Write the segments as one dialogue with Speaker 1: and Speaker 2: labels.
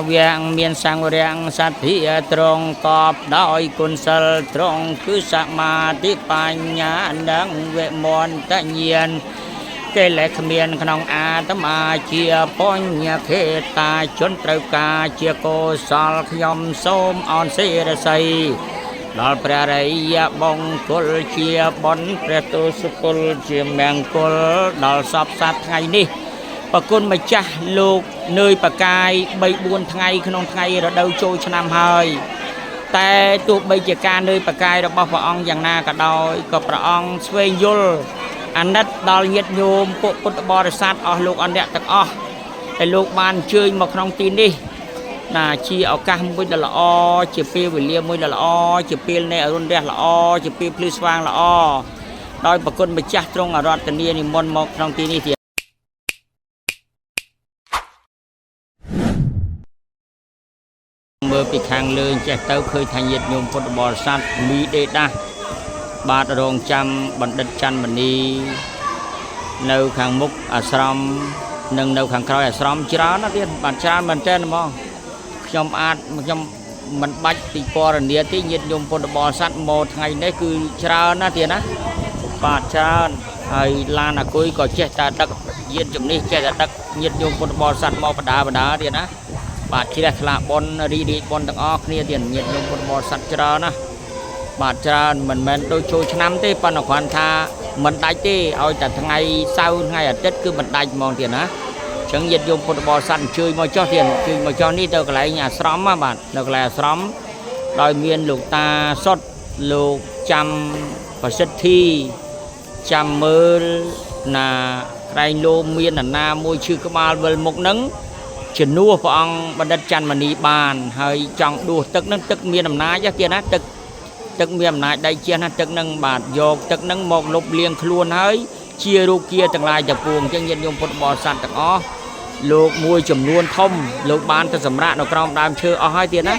Speaker 1: វៈមានសង្វរៈសទ្ធាត្រង់កបដោយគុណសិលត្រង់គឺសមាធិបញ្ញានិងវិមន្តញាណកិលេសគ្មានក្នុងអាត្មាជាបញ្ញខេតាជនត្រូវការជាកុសលខ្ញុំសូមអោនសិរសីដល់ព្រះរិយបង្គលជាបុណ្យព្រះទោសពលជាមង្គលដល់សពសត្វថ្ងៃនេះប្រគុណម្ចាស់លោកនឿយបកាយ3 4ថ្ងៃក្នុងថ្ងៃរដូវចូលឆ្នាំហើយតែទោះបីជាការនឿយបកាយរបស់ព្រះអង្គយ៉ាងណាក៏ដោយក៏ព្រះអង្គស្វែងយល់អាណិតដល់ញាតិញោមពួកពុទ្ធបរិស័ទអស់លោកអរអ្នកទាំងអស់ដែលលោកបានអញ្ជើញមកក្នុងទីនេះណាជាឱកាសមួយដ៏ល្អជាពេលវេលាមួយដ៏ល្អជាពេលនៃអរុណរះល្អជាពេលភ្លឺស្វាងល្អដោយប្រគុណម្ចាស់ទ្រង់អរតនីនិមន្តមកក្នុងទីនេះទៀតមើលពីខាងលើចេះទៅឃើញថាញាតិញោមពុទ្ធបរិស័ទមីដេដាស់បាទរងចាំបណ្ឌិតច័ន្ទមនីនៅខាងមុខអាស្រមនិងនៅខាងក្រោយអាស្រមច្រើនណាស់ទៀតបាទច្រើនមែនទែនហ្មងខ្ញុំអាចខ្ញុំមិនបាច់ពីពរនាទេញាតិញោមពុទ្ធបរិស័ទមកថ្ងៃនេះគឺច្រើនណាស់ទៀតណាបាទច្រើនហើយឡានអាគុយក៏ចេះតែដឹកញាតិជំនិះចេះតែដឹកញាតិញោមពុទ្ធបរិស័ទមកបដាបដាទៀតណាបាទជ្រះថ្លាបុណ្យរីរាយបុណ្យទាំងអស់គ្នាទៀតញាតិញោមពុទ្ធបរិស័ទច្រើនណាស់បាទច្រើនមិនមែនដូចចូលឆ្នាំទេប៉ុន្តែគ្រាន់ថាមិនដាច់ទេឲ្យតែថ្ងៃសៅរ៍ថ្ងៃអាទិត្យគឺមិនដាច់ហ្មងទៀតណាអញ្ចឹងញាតិញោមពុទ្ធបរិស័ទអញ្ជើញមកចុះទៀតអញ្ជើញមកចុះនេះទៅកន្លែងអាស្រមបាទនៅកន្លែងអាស្រមដោយមានលោកតាសុតលោកចាំប្រសិទ្ធិចាំមើលណាក្រែងលោមានអាណាមួយឈឺក្បាលវិលមុខនឹងជំនួសព្រះអង្គបណ្ឌិតច័ន្ទមនីបានហើយចង់ដួសទឹកនឹងទឹកមានអំណាចទៀតណាទឹកទឹកមានអំណាចដៃជះណាទឹកនឹងបាទយកទឹកនឹងមកលុបលាងខ្លួនហើយជារូគាទាំងឡាយទាំងពួងអញ្ចឹងញាតិញោមពុទ្ធបរិស័ទទាំងអស់លោកមួយចំនួនធំលោកបានទៅសម្រាកនៅក្រោមដើមឈើអស់ហើយទៀតណា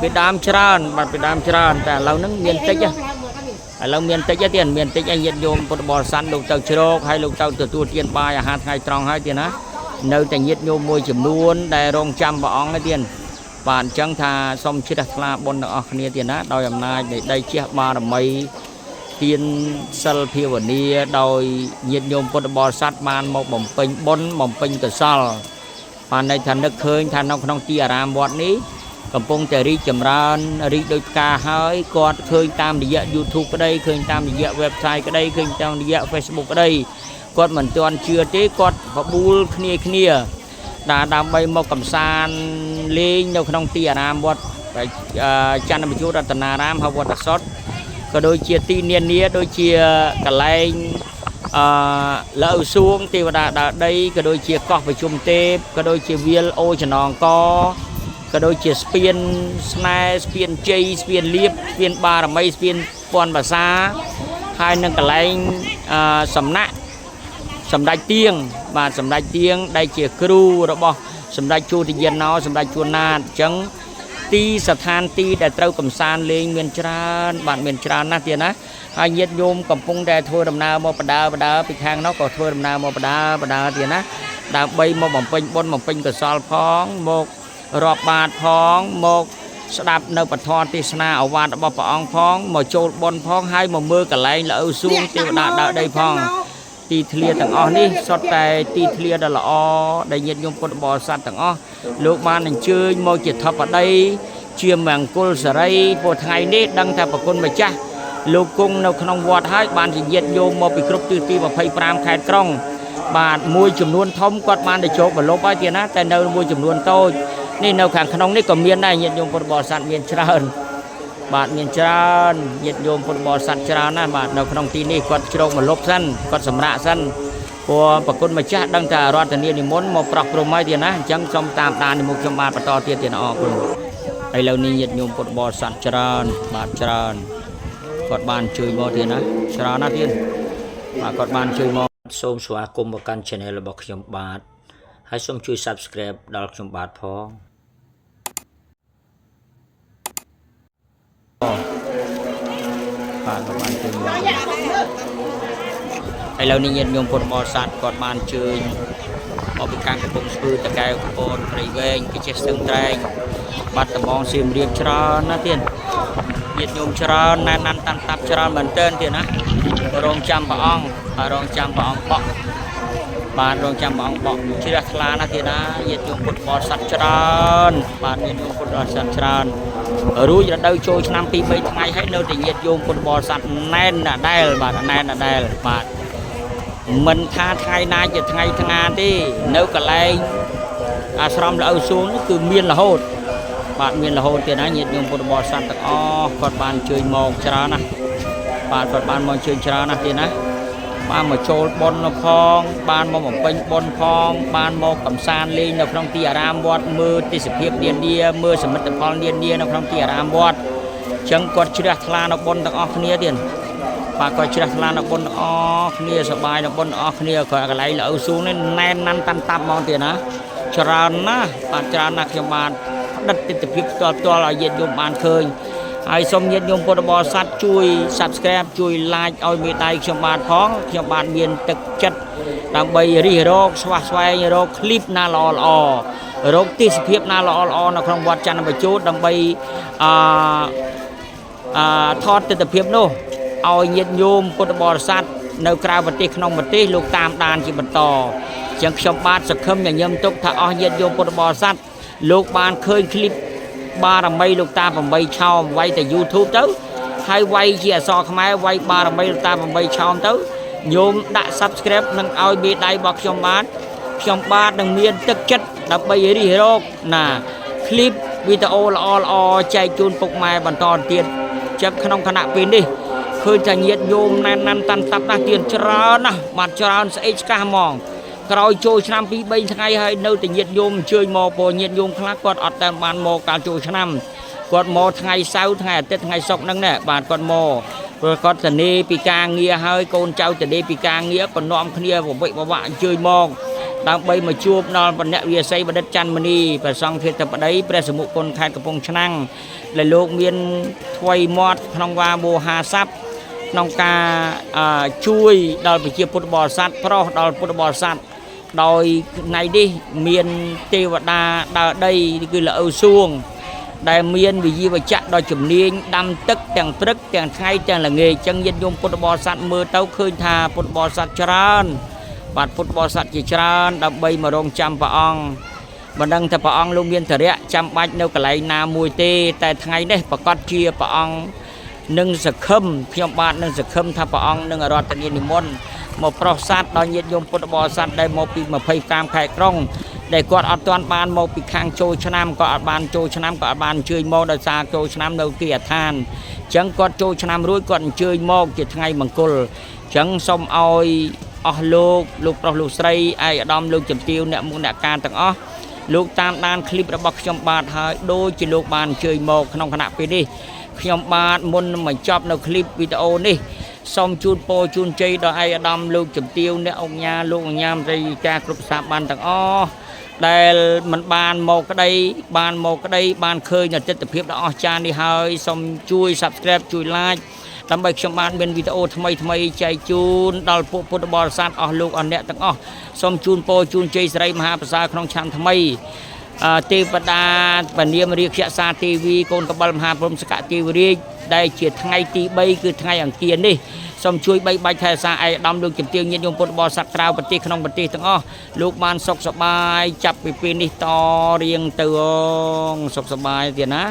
Speaker 1: ពីដើមច្រើនបាទពីដើមច្រើនតែឥឡូវហ្នឹងមានតិចឥឡូវមានតិចទៀតមានតិចឲ្យញាតិញោមពុទ្ធបរិស័ទលោកទៅជ្រកហើយលោកទៅទទួលទានបាយអាហារថ្ងៃត្រង់ហើយទៀតណានៅតែញាតិញោមមួយចំនួនដែលរងចាំព្រះអង្គទៀតបាទអញ្ចឹងថាសូមជ្រះថ្លាបុណ្យទាំងអស់គ្នាទៀតណាដោយអំណាចនៃដីជះបារមីទានសិលភាវនាដោយញាតិញោមពុទ្ធបរិស័ទបានមកបំពេញបុណ្យបំពេញកុសលបានន័យថានឹកឃើញថានៅក្នុងទីអារាមវត្តនេះកំពុងតែរីកចម្រើនរីកដូចផ្កាហើយគាត់ឃើញតាមរយៈ YouTube ក្តីឃើញតាមរយៈ website ក្តីឃើញតាមរយៈ Facebook ក្តីគាត់មិនទាន់ជឿទេគាត់បបួលគ្នាគ្នាដើម្បីមកកំសាន្តលេងនៅក្នុងទីអារាមវត្តចន្ទបញ្ជូរតនារាមហៅវត្តអសុតក៏ដូចជាទីនានាដូចជាកន្លែងអឺលៅសួងទេវតាដើរដីក៏ដូចជាកោះប្រជុំទេពក៏ដូចជាវាលអូចំណងកក៏ដូចជាស្ពានស្នេហ៍ស្ពានជ័យស្ពានលៀបស្ពានបារមីស្ពានពាន់ភាសាហើយនឹងកន្លែងសំណាក់សម្ដេចទៀងបាទសម្ដេចទៀងដែលជាគ្រូរបស់សម្ដេចជួទយានណោសម្ដេចជួនណាតអញ្ចឹងទីស្ថានទីដែលត្រូវកំសាន្តលេងមានច្រើនបាទមានច្រើនណាស់ទៀតណាហើយញាតិញោមកំពុងតែធ្វើដំណើរមកបដើបដើពីខាងនោះក៏ធ្វើដំណើរមកបដើបដើទៀតណាដើម្បីមកបំពេញបុណ្យបំពេញកុសលផងមករាប់បាតផងមកស្ដាប់នៅពធទេសនាឱវាទរបស់ព្រះអង្គផងមកចូលបុណ្យផងហើយមកមើលកន្លែងល្អៅសួងទេវតាដើរដីផងទីធ្លាទាំងអស់នេះសុទ្ធតែទីធ្លាដ៏ល្អដែលញាតិញោមពុទ្ធបរិស័ទទាំងអស់លោកបានអញ្ជើញមកជាធិបតីជាមង្គលសិរីព្រោះថ្ងៃនេះដឹងថាប្រគុណម្ចាស់លោកគង់នៅក្នុងវត្តហើយបានជាញាតិញោមមកពីគ្រប់ទិសទី25ខេត្តក្រុងបាទមួយចំនួនធំគាត់បានទៅជោគបលប់ហើយទៀតណាតែនៅមួយចំនួនតូចនេះនៅខាងក្នុងនេះក៏មានដែរញាតិញោមពុទ្ធបរិស័ទមានច្រើនបាទមានច្រើនញាតិញោមពុទ្ធបរិស័ទច្រើនណាស់បាទនៅក្នុងទីនេះគាត់ជ្រកមកលប់សិនគាត់សម្រាកសិនព្រោះប្រគុណម្ចាស់ដឹងថារដ្ឋនានិមន្តមកប្រោះព្រំហើយទៀតណាអញ្ចឹងសូមតាមដាននិមន្តខ្ញុំបាទបន្តទៀតទៀតអរគុណឥឡូវនេះញាតិញោមពុទ្ធបរិស័ទច្រើនបាទច្រើនគាត់បានជួយមកទៀតណាច្រើនណាស់ទៀតបាទគាត់បានជួយមកសូមស្វាគមន៍មកកាន់ Channel របស់ខ្ញុំបាទហើយសូមជួយ Subscribe ដល់ខ្ញុំបាទផងបាទក៏បានជួយមក ឥឡូវនេះញាតិញោមពុទ្ធបរិស័ទគាត់បានជើញមកពីខាងកំពង់ស្ពឺតកែវកពតព្រៃវែងគេចេះស្ទឹងត្រែងបាត់ដំបងសៀមរាបច្រើនណាស់ទៀតញាតិញោមច្រើនណែនណាន់តាន់តាប់ច្រើនមែនទែនទៀតណារងចាំព្រះអង្គហើយរងចាំព្រះអង្គបក់បាទរងចាំព្រះអង្គបក់ជ្រះថ្លាណាស់ទៀតណាញាតិញោមពុទ្ធបរិស័ទច្រើនបាទញាតិញោមពុទ្ធបរិស័ទច្រើនរួចរដូវចូលឆ្នាំ2 3ថ្ងៃហើយនៅតែញាតិញោមពុទ្ធបរិស័ទណែនដដែលបាទណែនដដែលបាទមិនថាថ្ងៃណាជាថ្ងៃថ្ងាទេនៅកន្លែងអាស្រមលោកឪសួងនោះគឺមានរហូតបាទមានរហូតទៀតណាញាតិញោមពុទ្ធបរិស័ទទាំងអស់គាត់បានអញ្ជើញមកច្រើនណាស់បាទគាត់បានមកអញ្ជើញច្រើនណាស់ទៀតណាបានមកចូលបុណ្យផងបានមកបំពេញបុណ្យផងបានមកកំសាន្តលេងនៅក្នុងទីអារាមវត្តមើលទេសភាពនានាមើលសមិទ្ធផលនានានៅក្នុងទីអារាមវត្តអញ្ចឹងគាត់ជ្រះថ្លានៅបុណ្យទាំងអស់គ្នាទៀតបាទគាត់ជ្រះថ្លានៅបុណ្យទាំងអស់គ្នាសប្បាយនៅបុណ្យទាំងអស់គ្នាគាត់កន្លែងលោកឪសួងនេះណែនណាន់តាន់តាប់ហ្មងទៀតណាច្រើនណាស់បាទច្រើនណាស់ខ្ញុំបាទផ្ដិតទិដ្ឋភាពផ្ទាល់ផ្ទាល់ឲ្យញាតិញោមបានឃើញហើយសូមញាតិញោមពុទ្ធបរិស័ទជួយ Subscribe ជួយ Like ឲ្យមេដៃខ្ញុំបាទផងខ្ញុំបាទមានទឹកចិត្តដើម្បីរិះរកស្វះស្វែងរកឃ្លីបណាល្អល្អរកទេសភាពណាល្អល្អនៅក្នុងវត្តចន្ទបញ្ជោតដើម្បីអឺ ថតទិដ្ឋភាពនោះឲ្យញាតិញោមពុទ្ធបរិស័ទនៅក្រៅប្រទេសក្នុងប្រទេសលោកតាមដានជាបន្តអញ្ចឹងខ្ញុំបាទសង្ឃឹមញញឹមទុកថាអស់ញាតិញោមពុទ្ធបរិស័ទលោកបានឃើញឃ្លីបបារមីលោកតា8ឆោមវាយតែ YouTube ទៅហើយវាយជាអក្សរខ្មែរវាយបារមីលោកតា8ឆោមទៅញោមដាក់ Subscribe និងឲ្យមេដៃរបស់ខ្ញុំបាទខ្ញុំបាទនឹងមានទឹកចិត្តដើម្បីរិះរកណាឃ្លីបវីដេអូល្អល្អចែកជូនពុកម៉ែបន្តទៀតចឹងក្នុងខណៈពេលនេះឃើញថាញាតិញោមណែនណាន់តាន់តាប់ណាស់ទៀតច្រើនណាស់បាទច្រើនស្អេកស្កះហ្មងក្រោយចូលឆ្នាំ2 3ថ្ងៃហើយនៅតែញាតិញោមអញ្ជើញមកព្រោះញាតិញោមខ្លះគាត់អត់តែបានមកកាលចូលឆ្នាំគាត់មកថ្ងៃសៅរ៍ថ្ងៃអាទិត្យថ្ងៃសុក្រហ្នឹងណែបាទគាត់មកព្រោះគាត់ធានាពីការងារហើយកូនចៅធានាពីការងារក៏នាំគ្នាវវិវវៈអញ្ជើញមកដើម្បីមកជួបដល់បណ្ឌវិស័យបណ្ឌិតច័ន្ទមនីព្រះសង្ឃធិបតីព្រះសមុគន្ធខេត្តកំពង់ឆ្នាំងដែលលោកមានថ្វីមាត់ក្នុងវាមោហាស័ព្ទក្នុងការជួយដល់ប្រជាពុទ្ធបរិស័ទប្រុសដល់ពុទ្ធបរិស័ទដោយថ្ងៃនេះមានទេវតាដើរដីគឺលោកឪសួងដែលមានវិយាវចៈដ៏ជំនាញដាំទឹកទាំងព្រឹកទាំងថ្ងៃទាំងល្ងាចចឹងញាតិញោមពុទ្ធបរិស័ទមើលទៅឃើញថាពុទ្ធបរិស័ទច្រើនបាទពុទ្ធបរិស័ទជាច្រើនដើម្បីមករងចាំព្រះអង្គមិនដឹងថាព្រះអង្គលោកមានធរៈចាំបាច់នៅកន្លែងណាមួយទេតែថ្ងៃនេះប្រកាសជាព្រះអង្គនឹងសង្ឃឹមខ្ញុំបាទនឹងសង្ឃឹមថាព្រះអង្គនឹងរតនានិមន្តមកប្រោសសត្វដល់ញាតិញោមពុទ្ធបរិស័ទដែលមកពី25ខេត្តក្រុងដែលគាត់អត់ទាន់បានមកពីខាងចូលឆ្នាំក៏អត់បានចូលឆ្នាំក៏អត់បានអញ្ជើញមកដោយសារចូលឆ្នាំនៅគេអដ្ឋានអញ្ចឹងគាត់ចូលឆ្នាំរួចគាត់អញ្ជើញមកជាថ្ងៃមង្គលអញ្ចឹងសូមឲ្យអស់លោកលោកប្រុសលោកស្រីឯកឧត្តមលោកជំទាវអ្នកមុខអ្នកការទាំងអស់លោកតាមដានឃ្លីបរបស់ខ្ញុំបាទហើយដូចជាលោកបានអញ្ជើញមកក្នុងខណៈពេលនេះខ្ញុំបាទមុននឹងបញ្ចប់នៅឃ្លីបវីដេអូនេះសូមជូនពរជូនជ័យដល់ឯកឧត្តមលោកជំទាវអ្នកអង្គញាលោកអង្គញាមន្ត្រីការគ្រប់ស្ថាប័នទាំងអស់ដែលមិនបានមកក្តីបានមកក្តីបានឃើញនៅទិដ្ឋភាពដ៏អស្ចារ្យនេះហើយសូមជួយ Subscribe ជួយ Like ដើម្បីខ្ញុំបានមានវីដេអូថ្មីថ្មីចែកជូនដល់ពួកពុទ្ធបរិស័ទអស់លោកអស់អ្នកទាំងអស់សូមជូនពរជូនជ័យសិរីមហាប្រសើរក្នុងឆ្នាំថ្មីទេវតាបនាមរាជសាទេវីកូនកបិលមហាព្រំសកទេវរាជដែលជាថ្ងៃទី3គឺថ្ងៃអង្គារនេះសូមជួយបីបាច់ថែរក្សាឯកឧត្តមលោកជំទាវញាតិញោមពុទ្ធបរិស័ទក្រៅប្រទេសក្នុងប្រទេសទាំងអស់លោកបានសុខសប្បាយចាប់ពីពេលនេះតរៀងទៅអងសុខសប្បាយទៀតណា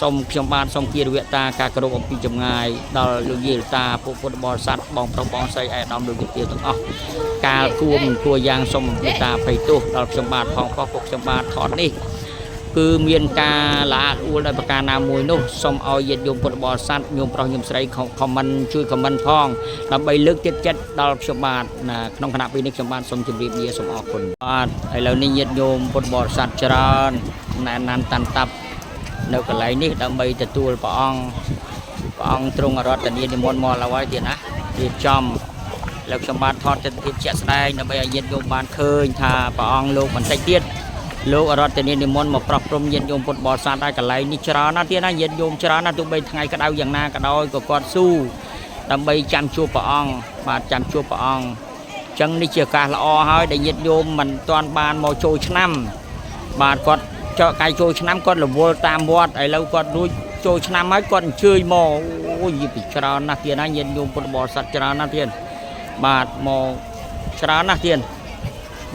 Speaker 1: សូមខ្ញុំបាទសូមគិរវតាការគោរពអំពីចម្ងាយដល់លោកយាយតាពួកពុទ្ធបរិស័ទបងប្រុសបងស្រីឯកឧត្តមលោកជំទាវទាំងអស់កាលគួរមិនគួរយ៉ាងសូមអំពីតាភ័យទោសដល់ខ្ញុំបាទផងផងពួកខ្ញុំបាទថតនេះគឺមានការល្អអួលដោយប្រការណាមួយនោះសូមឲ្យញាតិញោមពុទ្ធបរិស័ទញោមប្រុសញោមស្រីខមមិនជួយខមមិនផងដើម្បីលើកទឹកចិត្តដល់ខ្ញុំបាទណាក្នុងខណៈពេលនេះខ្ញុំបាទសូមជម្រាបលាសូមអរគុណបាទឥឡូវនេះញាតិញោមពុទ្ធបរិស័ទច្រើនណែនណាន់តាន់តាប់នៅកន្លែងនេះដើម្បីទទួលព្រះអង្គព្រះអង្គទ្រង់អរតនីនិមន្តមកឡើយទៀតណារៀបចំលើខ្ញុំបាទថតទិដ្ឋភាពជាក់ស្ដែងដើម្បីឲ្យញាតិញោមបានឃើញថាព្រះអង្គលោកបន្តិចទៀតលោកអរតនីនិមន្តមកប្រោះព្រំញាតិញោមពុទ្ធបរិស័ទហើយកន្លែងនេះច្រើនណាស់ទៀតណាញាតិញោមច្រើនណាស់ទោះបីថ្ងៃក្តៅយ៉ាងណាក៏ដោយក៏គាត់ស៊ូដើម្បីចាំជួបព្រះអង្គបាទចាំជួបព្រះអង្គ ចឹងនេះជាឱកាសល្អហើយដែលញាតិញោមមិនទាន់បានមកចូលឆ្នាំបាទគាត់ចកកាយចូលឆ្នាំគាត់រវល់តាមវត្តឥឡូវគាត់រួចចូលឆ្នាំហើយគាត់អញ្ជើញមកអូយពីច្រើនណាស់ទៀតណាញាតិញោមពុទ្ធបរិស័ទច្រើនណាស់ទៀតបាទមកច្រើនណាស់ទៀត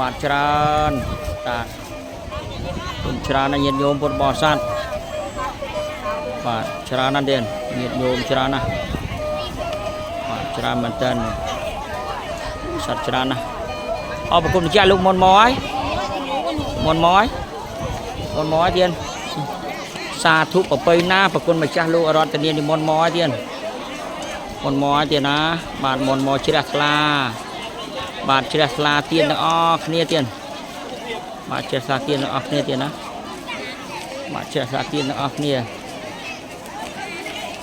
Speaker 1: បាទច្រើនតាគុណច្រើនណាស់ញាតិញោមពុទ្ធបរិស័ទបាទច្រើនណាស់ទៀតញាតិញោមច្រើនណាស់បាទច្រើនមែនតើសត្វច្រើនណាស់អរគុណម្ចាស់លោកមុនមកហើយមុនមកហើយមុនមកហើយទៀតសាធុប្រពៃណាប្រគុណម្ចាស់លោករតនានិមន្តមកហើយទៀតមុនមកហើយទៀតណាបាទមុនមកជ្រះថ្លាបាទជ្រះថ្លាទៀនទាំងអស់គ្នាទៀតបាទជ្រះថ្លាទៀនទាំងអស់គ្នាទៀតណាបាទជ្រះថ្លាទៀនទាំងអស់គ្នា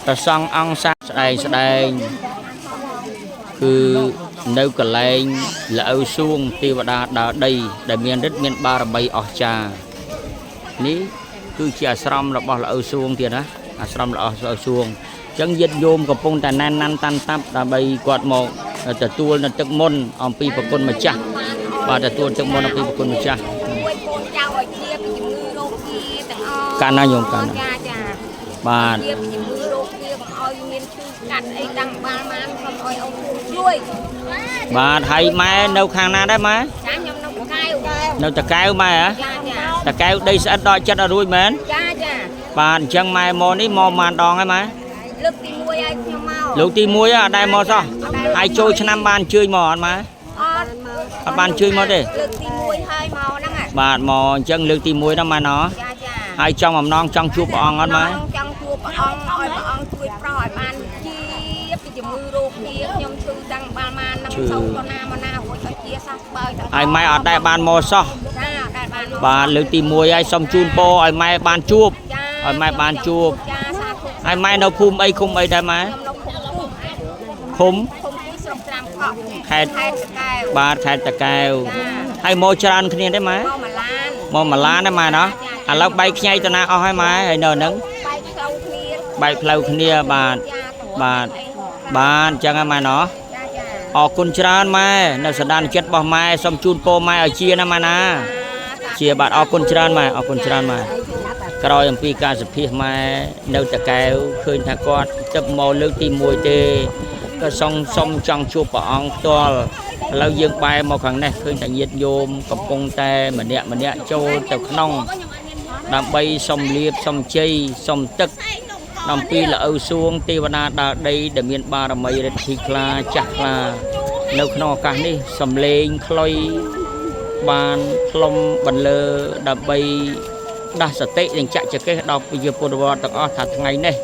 Speaker 1: ប្រសង់អង្គសាស្ដែងស្ដែង គឺនៅកន្លែងល្អៅសួងទេវតាដើរដី ដែលមានឫទ្ធិមានបារមីអស្ចារ្យនេះគឺជាអាស្រមរបស់ល្អៅសួងទៀតណាអាស្រមរបស់ល្អៅសួងអញ្ចឹងញាតិញោមកំពុងតែណែនណាន់តាន់តាប់ដើម្បីគាត់មកទទួលនៅទឹកមន្តអំពីប្រគុណម្ចាស់បាទទទួលទឹកមន្តអំពីប្រគុណម្ចាស់
Speaker 2: ជួយកូនចៅឲ្យជាពីជំងឺរោគាទាំងអស់
Speaker 1: កាលណាញោមកាលណា
Speaker 2: ចាចា
Speaker 1: បាទ
Speaker 2: ជាពីជំងឺរោគាកុំឲ្យមានឈឺកាត់អីតាំងបាល់បានសូមឲ្យអង្គជួយ
Speaker 1: បាទហើយម៉ែនៅខាងណាដែរម៉ែ
Speaker 2: ចាខ្ញុំនៅកែវ
Speaker 1: នៅតកែវម៉ែហ៎
Speaker 2: ចាចា
Speaker 1: តកែវដីស្អិតដកចិត្តអត់រួចមែន
Speaker 2: ចាចា
Speaker 1: បាទអញ្ចឹងម៉ែមកនេះមកម៉ានដងហើយម៉ែ
Speaker 2: លើកទី1ឲ្យខ្ញុំមក
Speaker 1: លោកទី1អត់ដែរមកសោះហើយចូលឆ្នាំបានអញ្ជើញមកអត់ម៉ែ
Speaker 2: អត់
Speaker 1: អត់បានអញ្ជើញមកទេ
Speaker 2: លើកទី1ហើយមកហ្នឹងហ่ะ
Speaker 1: បាទមកអញ្ចឹងលើកទី1ហ្នឹងម៉ែណោះ
Speaker 2: ចាចា
Speaker 1: ហើយចង់បំណងចង់ជួបព្រះអង្គអត់ម៉ែ
Speaker 2: ចង់ជួបព្រះអង្គឲ្យព្រះអង្គជួយប្រោសឲ្យបានជាពីជំងឺរោគាខ្ញុំឈឺតាំងបាល់បានហ្នឹងសូវទៅណាមកណារួចឲ្យជាសះស្បើយទាំង
Speaker 1: ហើយម៉ែអត់ដែរបានមកសោះ
Speaker 2: ចាអត់ដែលបានមក
Speaker 1: បាទលើកទី1ហើយសូមជូនពរឲ្យម៉ែបានជួប
Speaker 2: ចា
Speaker 1: ឲ្យម៉ែបានជួប
Speaker 2: ចាសាធុ
Speaker 1: ហើយម៉ែនៅភូមិអីឃុំអីដែរម៉ែ
Speaker 2: ខ្ញុំនៅឃុំពុះ
Speaker 1: ឃុំ
Speaker 2: ឃុំពុះស្រុកត្រាំកក់
Speaker 1: ខេត្ត
Speaker 2: ខេត្តតាកែវ
Speaker 1: បាទខេត្តតាកែវ
Speaker 2: ចា
Speaker 1: ហើយមកច្រើនគ្នាទេម៉ែ
Speaker 2: មកម៉ាឡាន
Speaker 1: មកម៉ាឡានទេម៉ែណោះឥឡូវបែកខ្ញីតាណាអស់ហើយម៉ែហើយនៅហ្នឹង
Speaker 2: បែកផ្លូវគ្នា
Speaker 1: បែកផ្លូវគ្នាបាទ
Speaker 2: ចា
Speaker 1: បាទបាទអញ្ចឹងហើយម៉ែណោះ
Speaker 2: ចាចា
Speaker 1: អរគុណច្រើនម៉ែនៅសន្តានចិត្តរបស់ម៉ែសូមជូនពរម៉ែឲ្យជាណាម៉ែណាជាបាទអរគុណច្រើនម៉ែអរគុណច្រើនម៉ែក្រោយអំពីការសភាសម៉ែនៅតកែវឃើញថាគាត់ទឹកមកលើកទី1ទេក៏សុំសុំចង់ជួបព្រះអង្គផ្ទាល់ឥឡូវយើងបែរមកខាងនេះឃើញតែញាតិញោមកំពុងតែម្នាក់ម្នាក់ចូលទៅក្នុង ដើម្បីសុំលៀបសុំជ័យសុំទឹកអំពីល្អៅសួងទេវតាដើរដីដែលមានបារមីរិទ្ធីខ្លាចាស់ខ្លានៅក្នុងឱកាសនេះសំលេងខ្លុយបានផ្លុំបន្លឺដើម្បីដាស់សតិនិងចាក់ចកេះដល់ប្រជាពលរដ្ឋទាំងអស់ថាថ្ងៃនេះ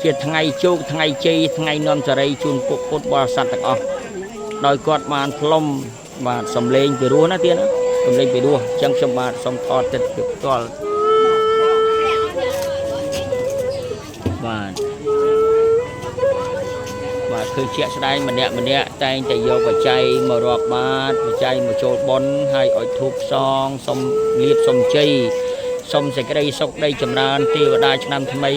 Speaker 1: ជាថ្ងៃជោគថ្ងៃជ័យថ្ងៃនាំសេរីជូនពួកពុទ្ធបរិស័ទទាំងអស់ដោយគាត់បានផ្លុំបាទសំលេងពីរោះណាទៀតណាសំលេងពីរោះអញ្ចឹងខ្ញុំបាទសូមថតទិដ្ឋភាពផ្ទាល់ បាទបាទគឺជាក់ស្ដែងម្នាក់ម្នាក់តែងតែយកបច្ច័យមករាប់បាតបច្ច័យមកចូលបុណ្យហើយឲ្យធូបផ្សងសុំលៀបសុំជ័យសុំសេចក្តីសុខដីចម្រើនទេវតាឆ្នាំថ្មី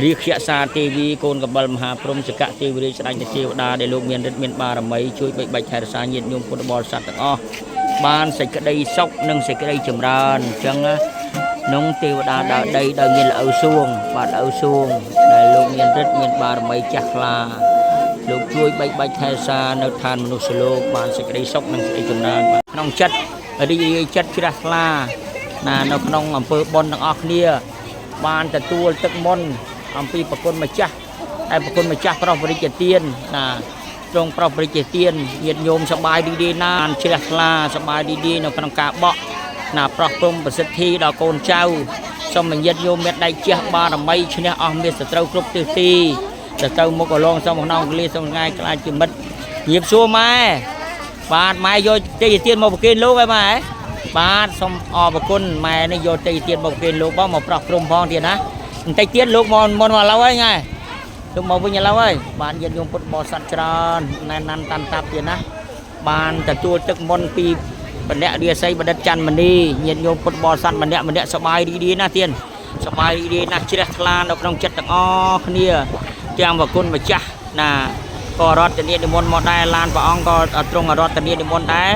Speaker 1: រាជយសាទេវីកូនកបិលមហាព្រំសកទេវរាជស្ដេចទេវតាដែលលោកមានឫទ្ធិមានបារមីជួយបីបាច់ថែរក្សាញាតិញោមពុទ្ធបរិស័ទទាំងអស់បានសេចក្តីសុខនិងសេចក្តីចម្រើនអញ្ចឹងណា ក្នុងទេវតាដើរដីដោយមានល្អៅសួងបាទល្អៅសួងដែលលោកមានឫទ្ធិមានបារមីចាស់ខ្លាលោកជួយបីបាច់ថែរក្សានៅឋានមនុស្សលោកបានសេចក្តីសុខនិងសេចក្តីចម្រើនបាទក្នុងចិត្តរីករាយចិត្តជ្រះថ្លាណានៅក្នុងអំពើបុណ្យទាំងអស់គ្នា បានទទួលទឹកមន្តអំពីប្រគុណម្ចាស់ដែលប្រគុណម្ចាស់ប្រោះបរិជ្ជទានណាទ្រង់ប្រោះបរិជ្ជទានញាតិញោមសប្បាយរីករាយណាស់បានជ្រះថ្លាសប្បាយរីករាយនៅក្នុងការបក់ណាប្រោះព្រំប្រសិទ្ធិដល់កូនចៅសូមឲ្យញាតិញោមមានដៃជះបារមីឈ្នះអស់មានសត្រូវគ្រប់ទិសទីទៅទៅមុខអលងសូមក្នុងកលីសូមថ្ងៃក្លាយជាមិត្តញៀបសួរម៉ែបាទម៉ែយកទេយទានមកប្រគេនលោកហើយម៉ែបាទសូមអរព្រគុណម៉ែនេះយកទេយទានមកប្រគេនលោកបងមកប្រោះព្រំផងទៀតណាបន្តិចទៀតលោកមកមុនមកឥឡូវហើយថ្ងៃលោកមកវិញឥឡូវហើយបានញាតិញោមពុទ្ធបរិស័ទច្រើនណែនណាន់តាន់តាប់ទៀតណាបានទទួលទឹកមន្តពីបณៈរាសីបណ្ឌិតច័ន្ទមនីញាតិញោមពុទ្ធបរិស័ទម្នាក់ម្នាក់សប្បាយរីករាយណាស់ទៀតសប្បាយរីករាយណាស់ជ្រះថ្លានៅក្នុងចិត្តទាំងអស់គ្នាទាំងប្រគុណម្ចាស់ណា ក៏រដ្ឋនានិមន្តមកដែរឡានព្រះអង្គក៏ទ្រង់រដ្ឋនានិមន្តដែរ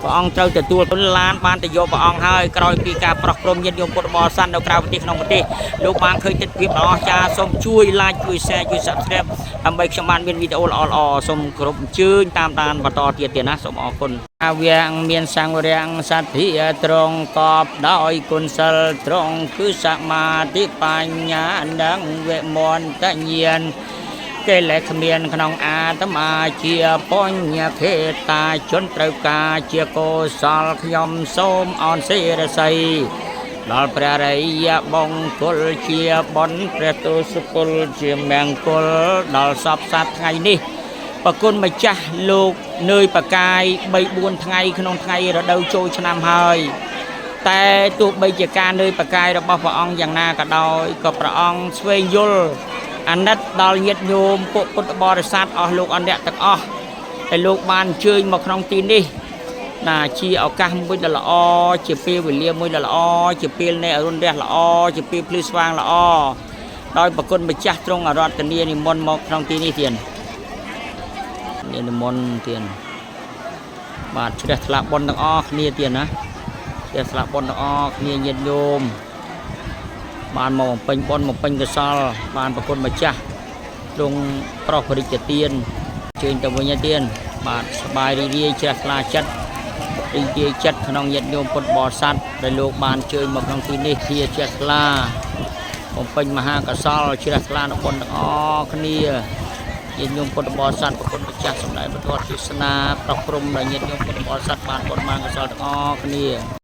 Speaker 1: ព្រះអង្គត្រូវទទួលឡានបានទៅយកព្រះអង្គហើយក្រោយពីការប្រោះព្រំញាតិញោមពុទ្ធបរិស័ទនៅក្រៅប្រទេសក្នុងប្រទេសលោកបានឃើញទិដ្ឋភាពដ៏អស្ចារ្យសូមជួយ like ជួយ share ជួយ subscribe ដើម្បីខ្ញុំបានមានវីដេអូល្អៗសូមគោរពអញ្ជើញតាមដានបន្តទៀតទៀតណាសូមអរគុណអាវាំងមានសង្វរៈសទ្ធាត្រង់កបដោយគុណសិលត្រង់គឺសមាធិបញ្ញានិងវិមន្តញាណកិលេសគ្មានក្នុងអាត្មាជាបញ្ញខេតាជនត្រូវការជាកុសលខ្ញុំសូមអោនសិរសីដល់ព្រះរិយបង្គលជាបុណ្យព្រះទោសពលជាមង្គលដល់សពសត្វថ្ងៃនេះប្រគុណម្ចាស់លោកនឿយប្រកាយ3 4ថ្ងៃក្នុងថ្ងៃរដូវចូលឆ្នាំហើយ តែទោះបីជាការនឿយប្រកាយរបស់ព្រះអង្គយ៉ាងណាក៏ដោយក៏ព្រះអង្គស្វែងយល់អាណិតដល់ញាតិញោមពួកពុទ្ធបរិស័ទអស់លោកអរអ្នកទាំងអស់ដែលលោកបានអញ្ជើញមកក្នុងទីនេះណាជាឱកាសមួយដ៏ល្អជាពេលវេលាមួយដ៏ល្អជាពេលនៃអរុណរះល្អជាពេលភ្លឺស្វាងល្អដោយប្រគុណម្ចាស់ទ្រង់អរតនីនិមន្តមកក្នុងទីនេះទៀតនិមន្តទៀតបាទជ្រះថ្លាបុណ្យទាំងអស់គ្នាទៀតណា ជាស្លាប់បុណ្យទាំងអស់គ្នាញាតិញោមបានមកបំពេញបុណ្យបំពេញកុសល បានប្រគុណម្ចាស់ទ្រង់ប្រោះបរិជ្ជទានជើញទៅវិញហើយទានបាទសប្បាយរីករាយជ្រះថ្លាចិត្តរីករាយចិត្តក្នុងញាតិញោមពុទ្ធបរិស័ទដែលលោកបានជើញមកក្នុងទីនេះជាជ្រះថ្លាបំពេញមហាកុសលជ្រះថ្លានៅបុណ្យទាំងអស់គ្នាញាតិញោមពុទ្ធបរិស័ទប្រគុណម្ចាស់សម្ដែងពធទេសនាប្រោះព្រំដល់ញាតិញោមពុទ្ធបរិស័ទបានបុណ្យបានកុសលទាំងអស់គ្នា។